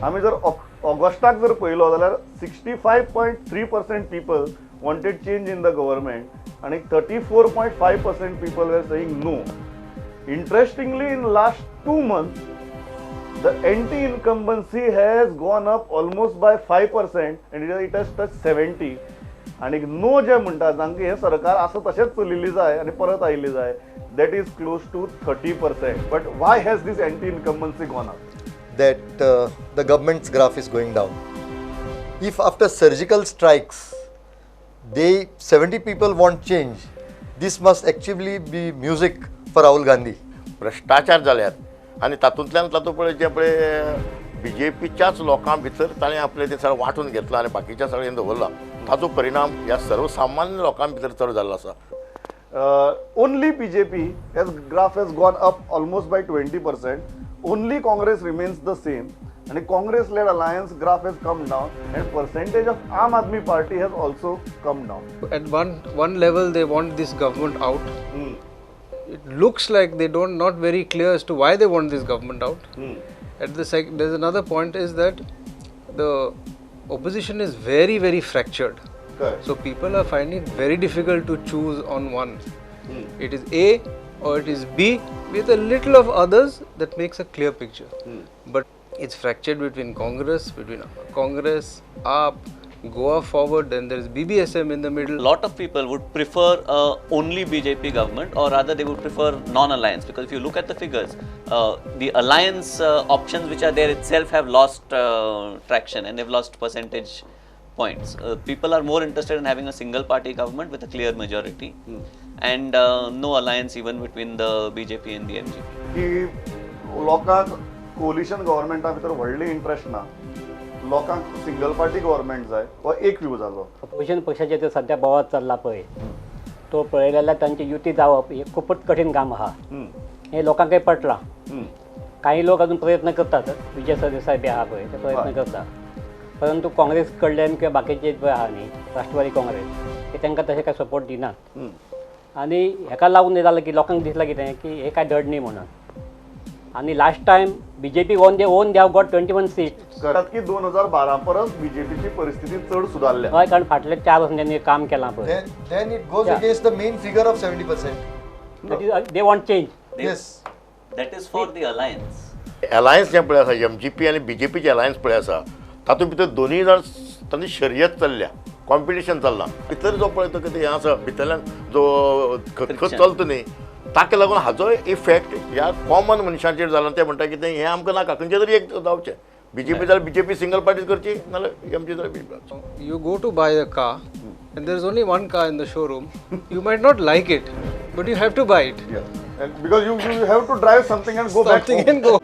आमी जर ऑगस्टाक जर पळयलो जाल्यार 65.3% people wanted change in the government आनी 34.5% people were saying no. Interestingly, in last 2 months, the anti-incumbency has gone up almost by 5% and it has touched 70. आणि no जे म्हणटा, जांकां हें सरकार आसा तशेंच चलिल्ली जाय आनी परत आयिल्ली जाय, that is close to 30%. But why has this anti incumbency gone up? That the government's graph is going down. If after surgical strikes, they 70 people want change, this must actually be music for Rahul Gandhi. भ्रश्टाचार जाल्यात आनी तातूंतल्यान तातूंत पळय जें पळय बीजेपीच्याच लोकां भितर ताणें आपलें तें सगळें वांटून घेतलां आनी बाकीच्या सगळ्यांनी दवरलां. ताचो परिणाम ह्या सर्वसामान्य लोकां भितर चड जाल्लो आसा. Only BJP has graph has gone up almost by 20%. Only Congress remains the same. And Congress led alliance graph has come down and percentage of Aam Aadmi Party has also come down. At one level, they want this government out. It looks like they don't, not very clear as to why they want this government out. At the there's another point is that the opposition is very, very fractured. Correct. So people are finding it very difficult to choose on one. It is A or it is B with a little of others that makes a clear picture. But it's fractured between Congress, AAP, Goa Forward, then there is BBSM in the middle. A lot of people would prefer only BJP government, or rather they would prefer non-alliance, because if you look at the figures, the alliance options which are there itself have lost traction and they've lost percentage points. People are more interested in having a single party government with a clear majority and no alliance even between the BJP and the MGP. की लोकांक collision गव्हर्मेंटा भितर व्हडली interest ना, लोकांक single party government जाय, हो एक view जालो. अपोजिशन पक्षाचे ते सध्या बोवाळ चल्ला पळय, तो पळयले जाल्यार तांची युती जावप हें खुबूच कठीण काम आहा. हें लोकांकय पटलां. काही लोक अजून प्रयत्न करतात, विजय सरदेसाय बी आहा पळय, ते प्रयत्न करता, परंतु काँग्रेस कडल्यान किंवा बाकीचे पळय आहा न्ही, राष्ट्रवादी काँग्रेस, ते तांकां तशें काय सपोर्ट दिनात. आनी हेका लागून हें जालां की लोकांक दिसलां कितें की हें काय धड न्ही म्हणून. आनी last time BJP won, they own, they have got 21 seat. की 2012 परस बीजेपीची परिस्थिती चड सुदारल्या. हय, कारण फाटले 4 वर्सां त्यांनी काम केलां पळय. Then it goes against the main figure of 70%. That is, they want change. That is for the alliance. Alliance जें पळय आसा, एमजीपी आनी बीजेपीचें अलायन्स पळय आसा, तातूंत भितर दोनूय जाण तांची शर्यत चल्ल्या, कॉम्पिटिशन चल्लां. भितर जो पळय तो कितें हें आसा, भितरल्यान जो खतखत Friction. चलता न्ही, ताका लागून हाजो इफेक्ट ह्या कॉमन मनशांचेर जाला. ते म्हणटा कितें, हें आमकां नाका, खंयचें तरी एक जावचें. बीजेपी जाल्यार बीजेपी सिंगल पार्टी करची, नाल्यार एमजी जाल्यार BJP. You go to buy a car and there is only one car in the showroom. You might not like it, but you have to buy it. Because you have to drive something and go back Something and go.